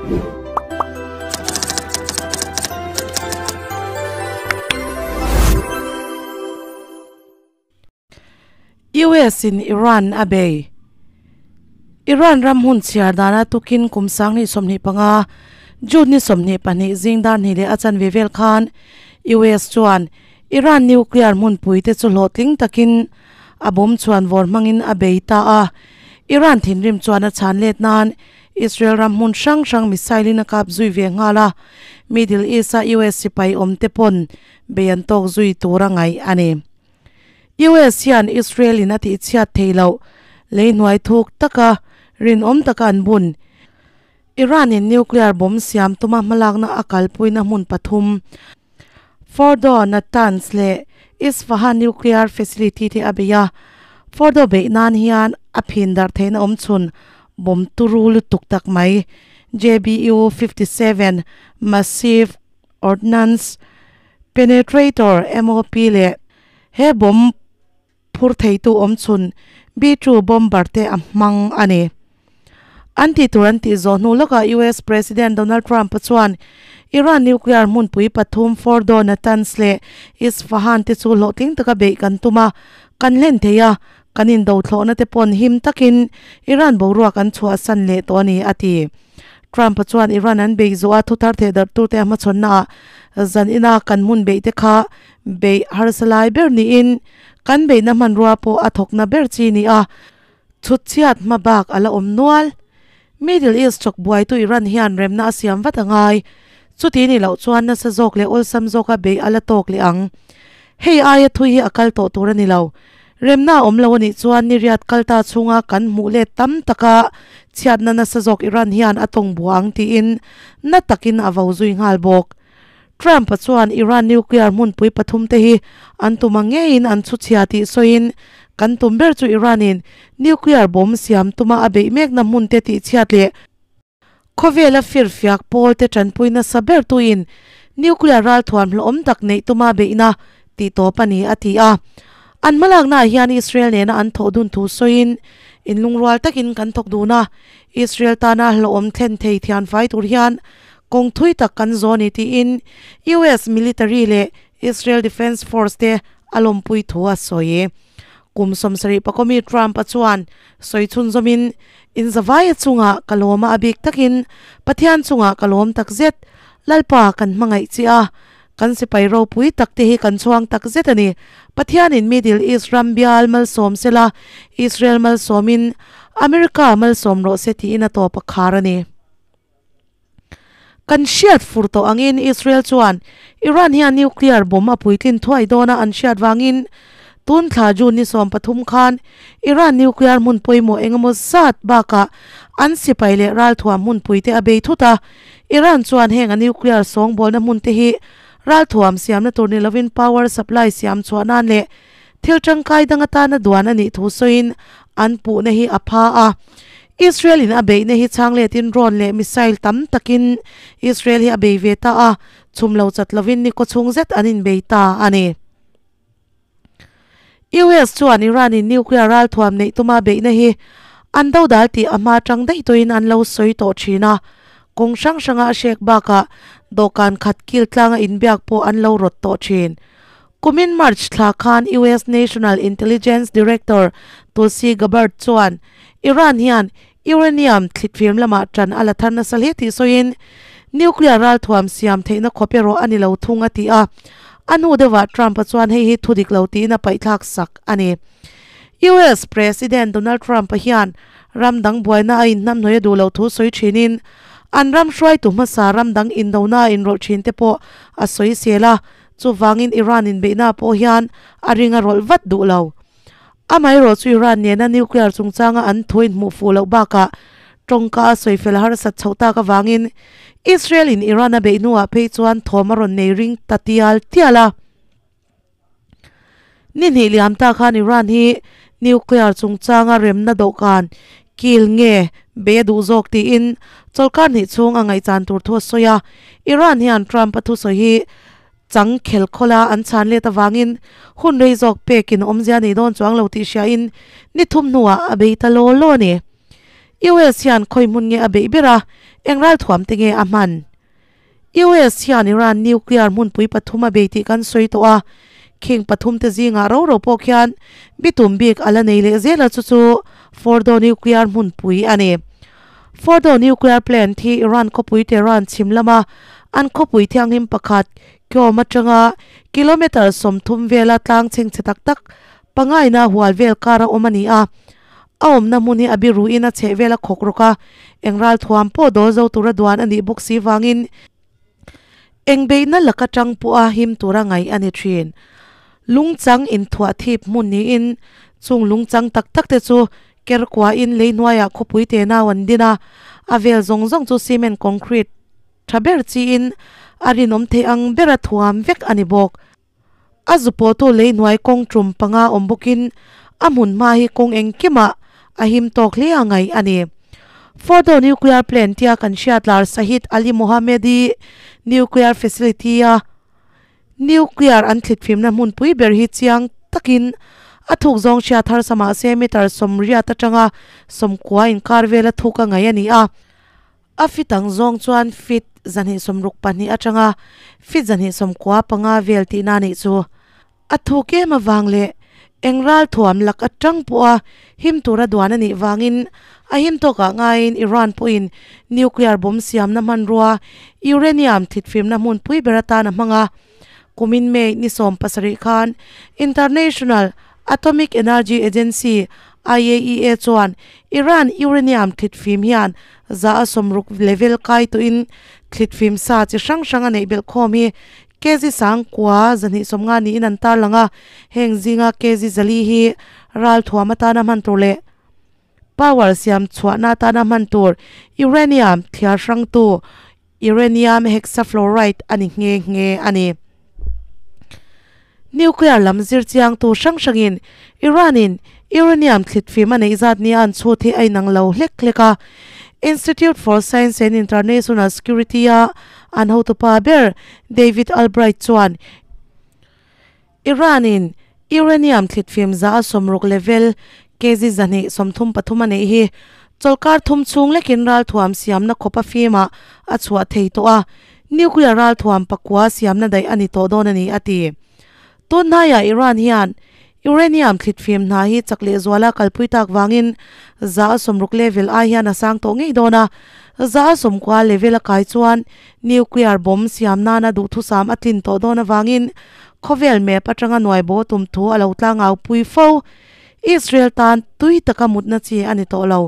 US in Iran a bei. Iran ram hun chhiar dana tukin kum 2025 June ni 22 zing dar hnih leh a chanve vel khan US chuan Iran nuclear hmunpui te chu hlawhtling takin a bomb chhuan vawr hmangin a bei ta a. Iran thinrim chuan a chhan let nan Israel ram hmun hrang hrang missile in a kap zui ve nghal a. Middle East a US sipai awm te pawn bei an tawk zui tur a ngaih a ni. US hian Israel in a tihchhiat thei loh lei hnuai thuk taka rinawm taka an bun. Iran in nuclear bomb siam tuma hmalakna a kalpuina hmun pathum, Fordow, Natanz leh Isfahan nuclear facility te a bei a. Fordow beih nan hian a phin darh theihna awm chhun bomb turu lutuk tak mai, JBU 57 Massive Ordnance Penetrator, MOP, leh he bomb phur theitu awm chhun B-2 bomber te a hmang a ni. An tih tur an tih zawh hnu lawkah US President Donald Trump-a chuan Iran nuclear hmunpui pathum Fordow, Natanz leh Isfahan te chu hlawhtling taka beih kan tum a, kan hlen thei a, kan indo thlawhna te pawn him takin Iran boruak an chhuahsan leh tawh a ni, a ti. Trump-a chuan Iran an bei zawh a thuthar theh darh turte a hmachhawnnaah zan ina kan hmun beih te kha beih harsa lai ber niin kan beihna hmanrua pawh a thawkna ber chi ni a, chhutchhiat hma bak a la awm nual. Middle East chawk buaitu Iran hian remna a siam vat a ngai. Chuti ni loh chuan nasa zawk leh awlsam zawka beih a la tawk leh ang. Hei aia thui hi a kal tawh tur a ni lo. Remna a awm lo a nih chuan niriat kal ta chhunga kan hmuh let tam taka chhiatna nasa zawk Iran hian a tawng buah ang tiin na takin a vo zui nghal bawk. Trump-a chuan Iran nuclear hmunpui pathum te hi an tum ang ngeiin an chhu chhia tih sawiin, Kan tum ber chu Iran-in nuclear bomb siam tuma a beih mekna hmun te tihchhiat leh khawvela firfiak pawl te tanpui nasa ber tuin nuclear ralthuam hlawhawm tak neih tuma beihna tih tawp a ni, a ti a. An hmalaknaah hian Israel nena an thawh dun thu sawiin, Inlungrual takin kan thawk dun a, Israel tana hlawhawm thlen thei thianfai tur hian kawng thui tak kan zaw ni tiin US military leh Israel Defense Force te a lawmpui thu a sawi. Kum 70 pakawmi Trump-a chuan sawi chhunzawmin, Inzavaia chungah ka lawm a, a bik takin Pathian chungah ka lawm takzet. Lalpa kan hmangaih che a, kan sipai ropui tak te hi kan chhuang takzet a ni. Pathianin Middle East ram bial malsawm sela, Israel malsawmin America malsawm rawh se tiin a tawp a khar a ni. Kan hriat fur tawh angin Israel chuan Iran hian nuclear bomb a puitlin thuai dawna an hriat vangin tun thla June ni 13 khan Iran nuclear hmun pawimawh engemaw zat bakah an sipai leh ralthuam hmunpui te a bei thut a. Iran chuan heng a nuclear sawngbawlna hmun te hi ralthuam siamna tur ni lovin power supply siam chhuah nan leh thil tangkai dang atana duan a nih thu sawiin an puhna hi a pha a. Israel in a beihna hi chhang letin drone leh missile tam takin Israel hi a bei ve ta a, chhum lo chat lovin ni kaw chhung zet an inbei ta a ni. US chuan Iran in nuclear ralthuam neih tuma beihna hi an dodal tih a hma tang daih tawhin an lo sawi tawh thin a, kawng hrang hranga a hrek bakah dawhkan khat kil tlanga inbiak pawh an lo rawt tawh thin. Kumin March thla khan US National Intelligence Director Tulsi Gabbard chuan Iran hian uranium thlitfim lamah ṭan a la thar nasa hle tih sawiin nuclear ralthuam siam theihna khawp erawh a ni lo thung a ti a. A hnu deuhah Trump-a chuan hei hi thu dik lo tiin a paihthlak sak a ni. US President Donald Trump-a hian ram dang buaina a inhnamhnawih a duh loh thu sawi ṭhinin an ram hruaitu hmasa ram dang indona a inrawlh ṭhin te pawh a sawisel a. Chuvangin Iran inbeihna pawh hian a ring a rawlh vat duh lo. Amaherawh chu Iran nena nuclear chungchanga an thu inhmuh fuh loh bakah tawngka a sawifel harsat chhoh tak avangin Israel in Iran a beih hnuah phei chuan thawm a rawn nei ring ta tial tial a. Ni hnih liam ta khan Iran hi nuclear chungchanga remna dawhkan kil nge bei a duh zawk tiin chawlhkar hnih chhung a ngaihchan tur thu a sawi a. Iran hian Trump a thusawi hi chang khel khawla an chhan let avangin hun rei zawk pekin awmzia nei dawn chuang lo tih hriain ni thum hnuah a bei ta law law a ni. US hian khawi hmun nge a beih ber a, Eng ralthuam te nge a hman? US hian Iran nuclear hmunpui pathum a bei tih kan sawi tawh a, khing pathum te zingah ro ro pawh khian bitum bik a la nei leh zel a, chu chu Fordow nuclear hmunpui a ni. Fordow nuclear plant hi Iran khawpui Tehran chhim lama an khawpui thianghlim pakhat Qom atanga kilometre 30 vela tlang chhengchhe tak tak pangaina hual vel kara awm a ni a. A awmna hmun hi a biruin a chheh vel a khawk rawk a, eng ral thuam pawh dawl zo tura duan a nih bawk si vangin eng beihna laka tang pawha him tura ngaih a ni thin. Lungchang inthuah thip hmun niin chung lungchang tak tak te chu kerkuain lei hnuaiah khawpui te nau an din a, a vel zawng zawng chu cement concrete tha ber chiin a rinawm theih ang bera thuam vek a ni bawk. A zu pawhtu lei hnuai kawng tum panga awm bawkin a hmun hma hi kawng engkimah a him tawk hle a ngaih a ni. Fordow Nuclear Plant tia kan hriat lar Shahid Ali Mohammadi Nuclear Facility-a nuclear an thlitfimna hmunpui ber hi chiang takin a thuk zawng hriat harsa mahse meter 80 atanga 90 inkar vela thuk a ngaih a ni a. A fit ang zawng chuan fit 262 atanga fit 295 vel tihna nih chu. A thuk em avang leh eng ral thuam lak atang pawha him tura duan a nih vangin a him tawkah ngaiin Iran pawhin nuclear bomb siamna hmanrua uranium thitfimna hmunpui ber atan a hmang a. Kumin May ni 17 khan International Atomic Energy Agency, IAEA, chuan Iran uranium thlitfim hian 160 level kai tawhin thlitfim sa chi hrang hrang a neih belh khawm hi kg 9,250 niin an tarlang a, heng zinga kg 400 hi ralthuam atana hman tur leh power siam chhuahna atana hman tur uranium thliar hrangtu uranium hexafluoride a ni nghe nghe a ni. Nuclear lam zir chiangtu hrang hrangin Iran-in uranium thlitfim a neih zat nia an chhut hi a inang lo hlek hlek a. Institute for Science and International Security-a an hotupa ber David Albright chuan Iran-in uranium thlitfim 160 level kg 233 a neih hi chawlhkar thum chhung lekin ralthuam siamna khawpa fimah a chhuah thei tawh a, nuclear ralthuam pakua siamna daih a ni tawh dawn a ni, a ti. Tun hnaiah Iran hian uranium thlitfim hna hi chak leh zuala kalpui tak vangin 160 level ai hian a sang tawh ngei dawn a, 190 level a kai chuan nuclear bomb siam nana duhthusam a tlin tawh dawn avangin khawvel map atanga nuai bo tum thu a lo tlangau pui fo. Israel tan tui taka mutna chi a ni tawh lo.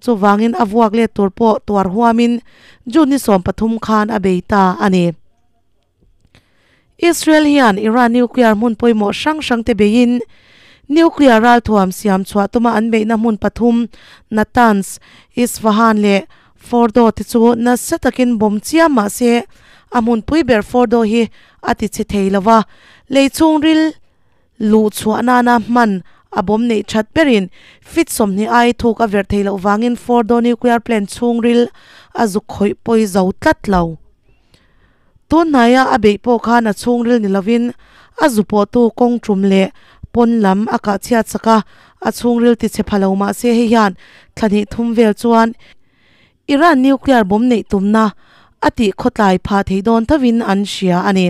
Chuvangin a vuak let tur pawh tuar huamin June ni 13 khan a bei ta a ni. Israel hian Iran nuclear hmun pawimawh hrang hrang te beiin nuclear ralthuam siam chhuah tuma an beihna hmun pathum Natanz, Isfahan leh Fordow te chu nasa takin bomb chiam mah se a hmunpui ber Fordow hi a ti chhe thei lo va, lei chhungril luh chhuah nana hman a bomb neih that berin fit 20 ai thuk a verh thei loh vangin Fordow nuclear plant chhungril a zuk khawih pawi zo tlat lo. Tun hnaia a beih pawh khan a chhungril ni lovin a zu pawhtu kawng tum leh pawn lam a kah chhiat sak a, a chhungril ti chhe pha lo mah se hei hian thla hnih thum vel chuan Iran nuclear bomb neih tumna a tih khawtlai phah thei dawn thovin an hria a ni.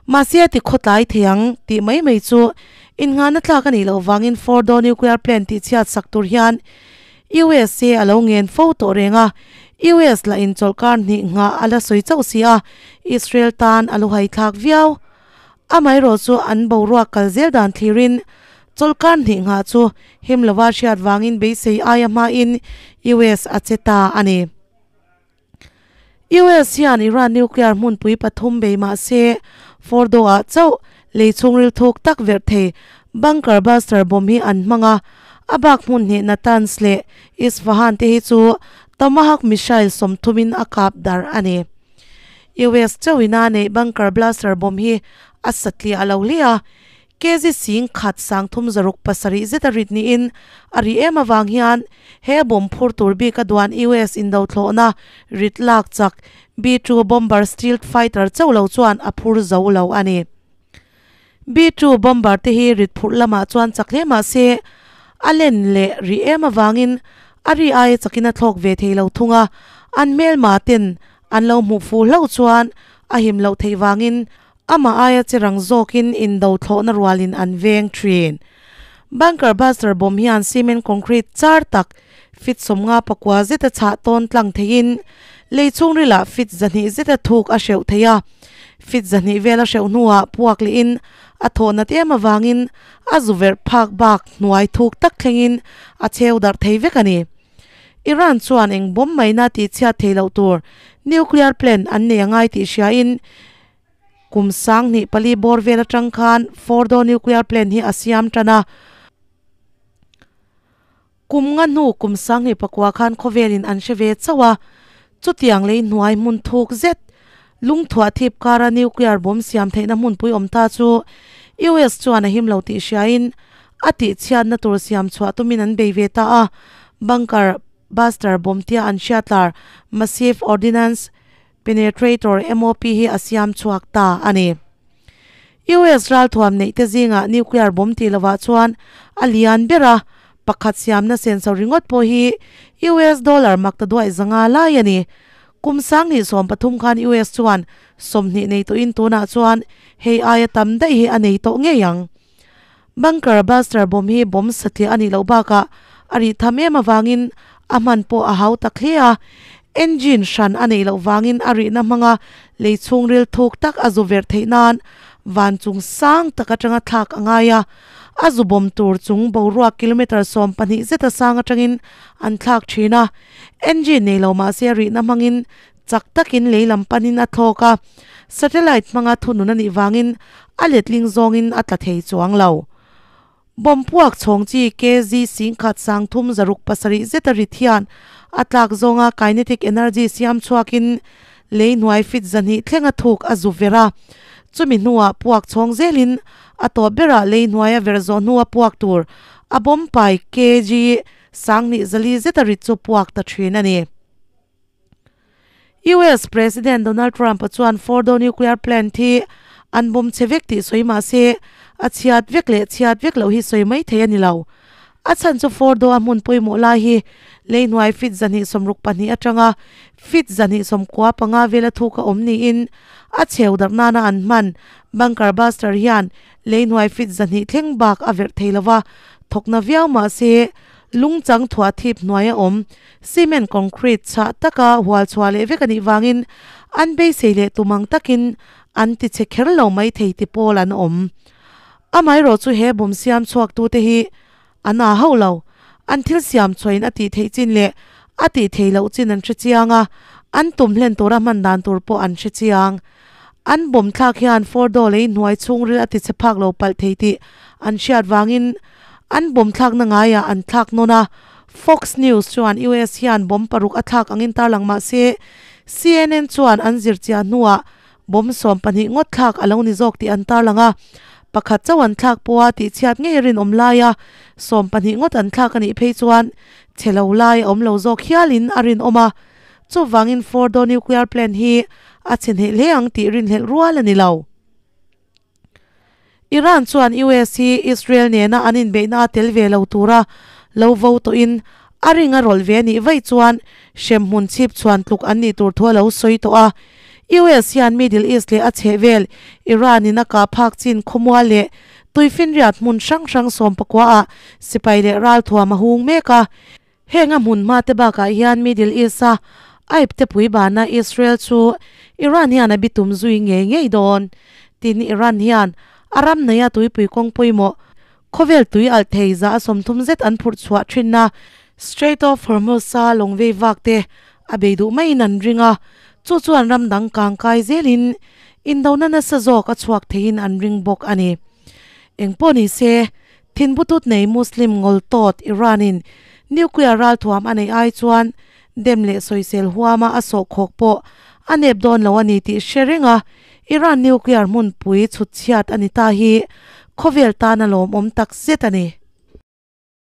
Mahse a ti khawtlai thei ang tih mai mai chu innghahna tlak a nih loh vangin Fordow nuclear plant tih chhiat sak tur hian USA a lo ngen fo tawh reng a, US lah in chawlhkar hnih nghah a la sawi chauh si a, Israel tan a luhai thlak viau. Amaherawh chu an boruak kal zel dan thlirin chawlhkar hnih nghah chu him lova hriat vangin beisei aia hmain US a che ta a ni. US hian Iran nuclear hmunpui pathum bei mah se Fordow-ah chauh lei chhungril thuk tak verh thei bunker buster bomb hi an hmang a, a bak hmun hnih Natanz leh Isfahan te hi chu Tomahawk missile 30 in a kap darh a ni. US chauhina neih bunker blaster bomb hi a satliah lo hle a, kg 10,367 zet a rit niin a ri em avang hian he bomb phur tur bik a duan US indothlawhna rit lak chak B-2 bomber stealth fighter chauh lo chuan a phur zo lo a ni. B-2 bomber te hi rit phurh lamah chuan chak hle mah se a len leh ri em avangin a ri aia chakin a thlawk ve thei lo thung a, An hmelma ten an lo hmuh fuh hlauh chuan a him loh theih vangin amah aia che rang zawkin indo thlawhna rualin an veng thin. Bunker buster bomb hian cement concrete char tak fit 59 zeta chhah tawn tlang theiin lei chhungrilah fit 200 zeta thuk a hreuh thei a. Fit 200 vel a hreuh hnuah puak lehin a thawh nat em avangin a zu verh phak bak hnuai thuk tak thlengin a cheu darh thei vek a ni. Iran chuan eng bomb maina tih chhiat thei loh tur nuclear plant an nei angai tih hriain kum 2004 bawr vel atang khan Fordo nuclear plant hi a siam tan a. Kum nga hnu kum 2009 khan khawvelin an hre ve chauh a, chutiang lei hnuai hmun thuk zet lungthuah thip kara nuclear bomb siam theihna hmunpui awm ta chu US chuan a him lo tih hriain a tih chhiatna tur siam chhuah tumin an bei ve ta a. Bunker buster bomb tia an hriatlar Massive Ordnance Penetrator MOP hi a siam chhuak ta a ni. US ralthuam neih te zingah nuclear bomb tih lovah chuan a lian ber a, pakhat siamna senso ringawt pawh hi US dollar makta duai zanga lai a ni. Kum 2030 khan US chuan 20 nei tawhin tunah chuan hei aia tam daih hi a nei tawh ngei ang. Bunker buster bomb hi bomb satliah a nih loh bakah a rih tham em avangin a hman pawh a hau tak hle a. Engine hran a neih loh vangin a rihna hmanga lei chhungril thuk tak a zu verh theih nan van chung sang tak atanga thlak a ngai a. A zu bawm tur chung boruak kilometre 12 zeta sang atangin an thlak thin a. Engine nei lo mahse a rihna hmangin chak takin lei lam panin a thlawk a. Satellite hmanga thunun a nih vangin a letling zawngin a tla thei chuang lo. Bomb puak chhawng chi kg 1,307 zeta rit hian a tlak zawnga kinetic energy siam chhuakin lei hnuai fit 200 thlenga thuk a zu ver a. Chumi hnuah puak chhawng zelin a tawp berah lei hnuai a ver zawh hnua puak tur a bomb pai kg 2,400 zeta rit chu puak ta thin a ni. US President Donald Trump chuan Fordo nuclear plant hi an bomb che vek tih sawi mah se a chhiat vek leh chhiat vek loh hi sawi mai thei a ni lo. A chhan chu Fordo a hmun pawimawh lai hi lei hnuai fit 262 atanga fit 295 vela thuk a awm niin a cheu darh nana an hman bunker buster hian lei hnuai fit 200 thleng bak a verh thei lova thawkna viau mah se lungchang thuah thip hnuai a awm cement concrete chhah taka hual chhuah leh vek a nih vangin an beisei leh tumang takin an ti che kher lo mai thei ti pawl an awm. Amaherawh chu he bomb siam chhuak tu te hi an a hauh lo. An thil siam chhuahin a tih theih chin leh a tih theih loh chin an hre chiang a, an tum hlen tura hman dan tur pawh an hre chiang. An bomb thlak hian Fordo lei hnuai chhungril a ti che phak lo palh thei tih an hriat vangin an bomb thlakna ngaiah an thlak nawn a. Fox News chuan US hian bomb paruk a thlak angin tarlang mah se CNN chuan an zir chiah hnuah bomb 12 ngawt thlak a lo ni zawk tih an tarlang a. Pakhat chauh an thlak pawha tih chhiat ngei rinawm laia 12 ngawt an thlak a nih phei chuan che lo lai a awm lo zawk hialin a rinawm a. Chuvangin Fordo nuclear plant hi a che hneh hle ang tih rinhlelh rual a ni lo. Iran chuan US hi Israel nena an inbeihna a tel ve lo tura lo vo tawhin a ring a rawlh ve nih vaih chuan hrem hmun chhip chhuan tluk an nih tur thu a lo sawi tawh a. US hian Middle East leh a chhehvel Iran in a kah phak chin khawmual leh tuifinriat hmun hrang hrang 19 ah sipai leh ralthuam a hung mek a. Heng a hmun hma te bakah hian Middle East a aip te pui bana Israel chu Iran hian a bitum zui ngei ngei dawn. Tin Iran hian a ram neia tuipui kawng pawimawh khawvel tui alh thei za a 30 zet an phurh chhuah thinna Strait of Hormuz a lawngvei vak te a bei duh maiin an ring a. Chu chuan ram dang kang kai zelin indona nasa zawk a chhuak theiin an ring bawk a ni. Engpawh ni se thinbutut nei Muslim ngol tawt Iranin nuclear ralthuam a nei ai chuan dem leh sawisel huama a sawh khawk pawh a nep dawn lo a ni tih hre reng a. Iran nuclear hmun pui chhut chhiat a ni ta hi khawvel tan a lawmawm tak zet a ni.